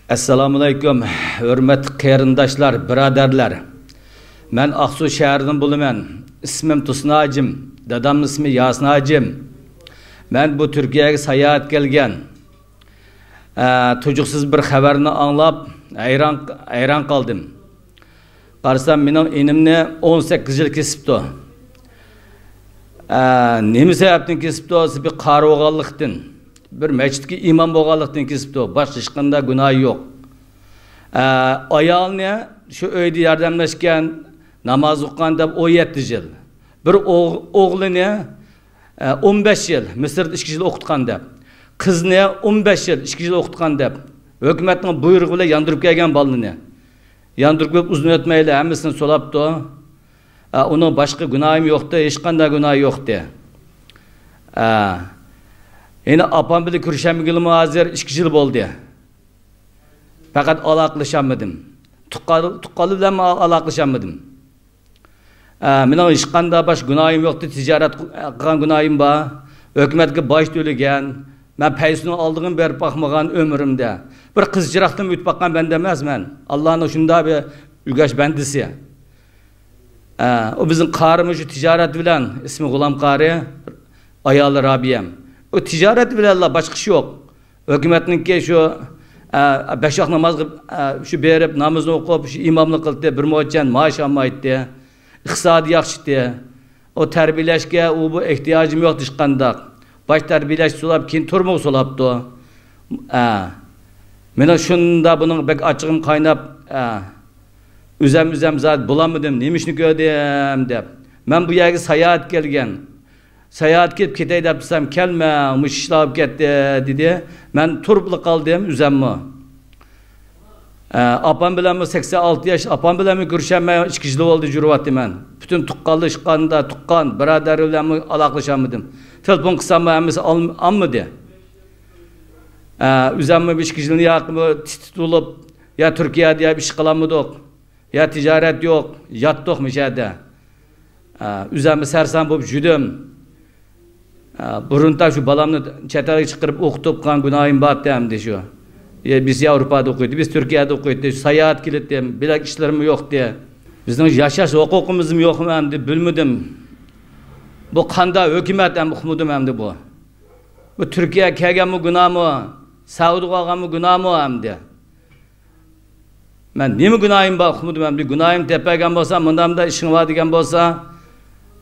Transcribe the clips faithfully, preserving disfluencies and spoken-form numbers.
ئەسسالامۇئەلەيكۇم، ھۆرمەتلىك قېرىنداشلار، بۇرادەرلەر. مەن ئاقسۇ شەھىرىدىن بولىمەن. ئىسمىم تۇسۇن ھاجىم، دادامنىڭ ئىسمى ياسىن ھاجىم. مەن بۇ تۈركىيەگە ساياھەت كەلگەن. ئە، تۇيۇقسىز بىر خەۋەرنى ئاڭلاپ، ھەيران، ھەيران قالدىم. قارىسام، مېنىڭ ئىنىمنى ئون سەككىز يىل كېسىپتۇ. ئە، نېمە سەۋەبتىن كېسىپتۇ؟ بىر قارى بولغانلىقتىن، بىر مەسچىتتىكى ئىمام بولغانلىقتىن كېسىپتۇ. باشقا ھېچقانداق گۇناھى يوق. ئە، ئايالىنى شۇ ئۆيدە ياردەملەشكەن، ناماز ئوقۇغان دەپ ئون يەتتە يىل. بىر ئوغ-، ئوغلىنى ئە، ئون بەش يىل مىسىردا ئىككى يىل ئوقۇتقان دەپ، قىزنى ئون بەش يىل ئىككى يىل ئوقۇتقان دەپ، ھۆكۈمەتنىڭ بۇيرۇقى بىلەن ياندۇرۇپ كەلگەن بالىنى. ياندۇرۇپ كېلىپ ئۇزۇن ئۆتمەيلا ھەممىسىنى سولاپتۇ. ئە، ئۇنىڭ باشقا گۇناھىمۇ يوقتى، ھېچقانداق گۇناھى يوقتى. ئە، يەنە ئاپام بىلەن كۆرۈشەلمىگىلىمۇ ھازىر ئىككى يىل بولدى. پەقەت ئالاقىلىشالمىدىم. تۇغقان-، تۇغقانلار بىلەنمۇ ئالاقىلىشالمىدىم. ئە، مېنىڭ ھېچقانداق باشقا گۇناھىم يوقتى، تىجارەت قىل-، قىلغان گۇناھىم بار. ھۆكۈمەتكە باج تۆلىگەن. مەن پەيسىنىڭ ئالدىغىمۇ بېرىپ باقمىغان ئۆمرۈمدە. بىر قىز چىراغدىن ئۆتۈپ باققان بەندە ئەمەس مەن. ئاللانىڭ شۇنداق بىر ئۆگەش بەندىسى. ئە، ئۇ بىزنىڭ قارىمۇ شۇ تىجارەت بىلەن، ئىسمى غۇلام قارى، ئايالى رابىيەم. ئۇ تىجارەت بىلەنلا، باشقا ئىش يوق. ھۆكۈمەتنىڭكى شۇ، ئە، بەش ۋاق نامازغا، ئە، شۇ بېرىپ، نامىزىنى ئوقۇپ، شۇ ئىماملىق قىلدى، بىر موچەن مائاش ئالمايتتى. ئىقتىسادى ياخشىتى. ئۇ تەربىيەلەشكە، ئۇ بۇ ئېھتىياجىم يوق ھېچقانداق. باش تەربىيەلەش سولاپ، كېيىن تۈرمىگە سولاپتۇ. ئە، مېنىڭ شۇنداق بۇنىڭ بەك ئاچچىقىم قايناپ، ئە، ئۆزەم، ئۆزەم زادى بولالمىدىم، نېمە ئىشنى كۆردۈم دەپ. مەن بۇ يەرگە ساياھەت كەلگەن. ساياھەتكە كېلىپ كېتەي دەپ تۇرسام، كەلمە، مۇشۇ ئىشلار بولۇپ كەتتى، دېدى. مەن تۇرۇپلا قالدىم ئۆزەممۇ. ئە، ئاپام بىلەنمۇ سەكسەن ئالتە ياش، ئاپام بىلەنمۇ كۆرۈشەلمەي ئىككى يىل بولدى، يۈرۈۋاتىمەن. پۈتۈن تۇغقانلىشقاندا، تۇغقان، بۇرادەرلەر بىلەنمۇ ئالاقىلىشالمىدىم. تېلېفون قىلساممۇ ھەممىسى ئال-، ئالمىدى. ئە، ئۆزەممۇ بۇ ئىككى يىلنى ياقىمۇ تىت-تىت بولۇپ، يا تۈركىيەدە يا ئىش قىلالمىدۇق. يا تىجارەت يوق، ياتتۇق مۇشۇ يەردە. ئە، ئۆزەممۇ سەرسان بولۇپ يۈردۈم. ئە، بۇرۇندا شۇ بالامنى چەت ئەلگە چىقىرىپ ئوقۇتۇپ قالغان گۇناھىم بارتى ئەمدى شۇ. يە، بىز ياۋروپادا ئوقۇيتتى، بىز تۈركىيەدە ئوقۇيتتى، ساياھەت قىلاتتىم، بىلەك ئىشلىرىممۇ يوقتى. بىزنىڭ ياشاش ھوقۇقىمىزمۇ يوقمۇ ئەمدى بىلمىدىم. بۇ قانداق ھۆكۈمەت ئەمدى ئۇقمىدىم ئەمدى بۇ. بۇ تۈركىيەگە كەلگەنمۇ گۇناھمۇ، سەئۇدىغا بارغانمۇ گۇناھمۇ ئەمدى. مەن نېمە گۇناھىم بار ئۇقمىدىم ئەمدى. گۇناھىم تېپىپ بەرگەن بولسا، مۇنداق مۇنداق ئىشىڭ بار دېگەن بولسا،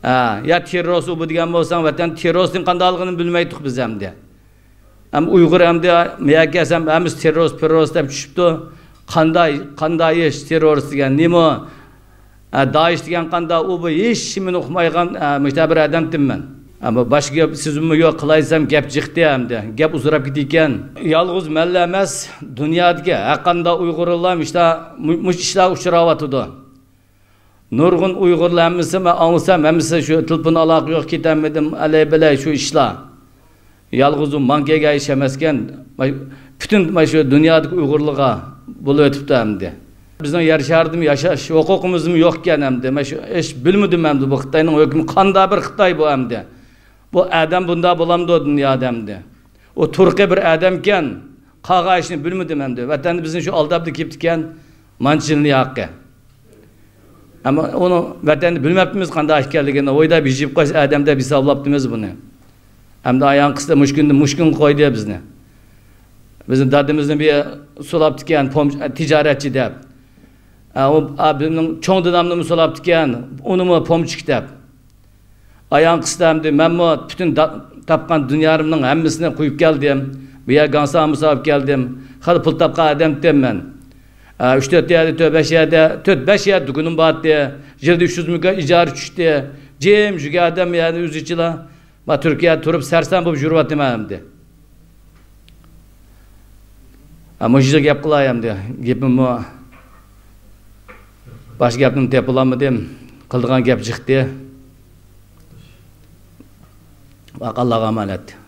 ھە، يا تېررورىست ئۇ بۇ دېگەن بولساڭ، ۋەتەن تېررورىستىنىڭ قانداقلىقىنى بىلمەيتتۇق بىز ئەمدى. ئەمما ئۇيغۇر ئەمدى مەيەگە كەلسەم ھەممىسى تېررورىست، پېررورىست دەپ چۈشۈپتۇ. قانداق، قانداق ئىش تېررورىست دېگەن نېمە؟ ئە، دائىش دېگەن قانداق، ئۇ بۇ ھېچ نېمىنى ئۇقمايدىغان، ئە، مۇشۇنداق بىر ئادەمتىم مەن. ئەمما باشقا گەپ سۆزۈممۇ يوق، قىلايسام گەپ جىقتى ئەمدى. گەپ ئۇزىراپ كېتىدىكەن. يالغۇز مەنلا ئەمەس، دۇنيادىكى ھەرقانداق ئۇيغۇرلار مۇشتا-، مۇ-، مۇشۇ ئىشلارغا ئۇچراۋاتىدۇ. نۇرغۇن ئۇيغۇرلار ھەممىسى، مەن ئاڭلىسام ھەممىسى شۇ تېلېفون ئالاقە يوق، كېتەلمىدىم، ئەلەي بەلەي شۇ ئىشلار. يالغۇز ئۇ ماڭا كەلگەن ئىش ئەمەسكەن، ماي-، پۈتۈن مانا شۇ دۇنيادىكى ئۇيغۇرلارغا بولۇۋېتىپتۇ ئەمدى. بىزنىڭ يەر شارىدىمۇ ياشاش ھوقۇقىمىزمۇ يوقكەن ئەمدى. مانا شۇ ئىش بىلمىدىم ئەمدى، بۇ خىتاينىڭ ھۆكمى قانداق بىر خىتاي بۇ ئەمدى. بۇ ئادەم بۇنداق بولامدۇ دۇنيادا ئەمدى؟ ئۇ تۇرقى بىر ئادەمكەن، قالغان ئىشنى بىلمىدىم ئەمدى. ۋەتەندە بىزنى شۇ ئالداپلا كېلىپتىكەن، مانچە يىلنى ياقى. ئەمما ئۇنىڭ ۋەتەندە بىلمەپتىمىز قانداق ئىكەنلىكىنى، ئويدا بىجىپ قويسا ئادەم دەپ ھېسابلاپتىمىز بۇنى. ئەمدى ئايان قىستا مۇشۇ كۈندە مۇشۇ كۈنگە قويدى بىزنى. بىزنى دادىمىزنى بىر سولاپتىكەن، پوم-، تىجارەتچى دەپ. ئا، ئۇ، ئا، بىزنىڭ چوڭ دادامنىمۇ سولاپتىكەن، ئۇنىمۇ پومچىك دەپ. ئايان قىستا ئەمدى مەنمۇ پۈتۈن دا-، تاپقان دۇنيالىرىمنىڭ ھەممىسىنى قويۇپ كەلدىم. بۇ يەرگە ھاڭساڭ مۇساپ كەلدىم. خېلى پۇل تاپقان ئادەمتىم مەن. ئە، ئۈچ تۆت يەردە، تۆت بەش يەردە، تۆت بەش يەردە دۇكىنىم بارتى. يىلدا ئۈچ يۈز مىڭ ئىجارە چۈشتى. جىم يۈرگەن ئادەم يەنى ئۆزىچىلا. ما تۈركىيەدە تۇرۇپ سەرسان بولۇپ يۈرۈۋاتىمەن ئەمدى. ھە، مۇشۇ يەردە گەپ قىلاي ئەمدى. گېپىممۇ، باشقا گەپنىمۇ تېپىلالمىدىم. قىلىدىغان گەپ جىقتى. ئاللاغا ئامانەت.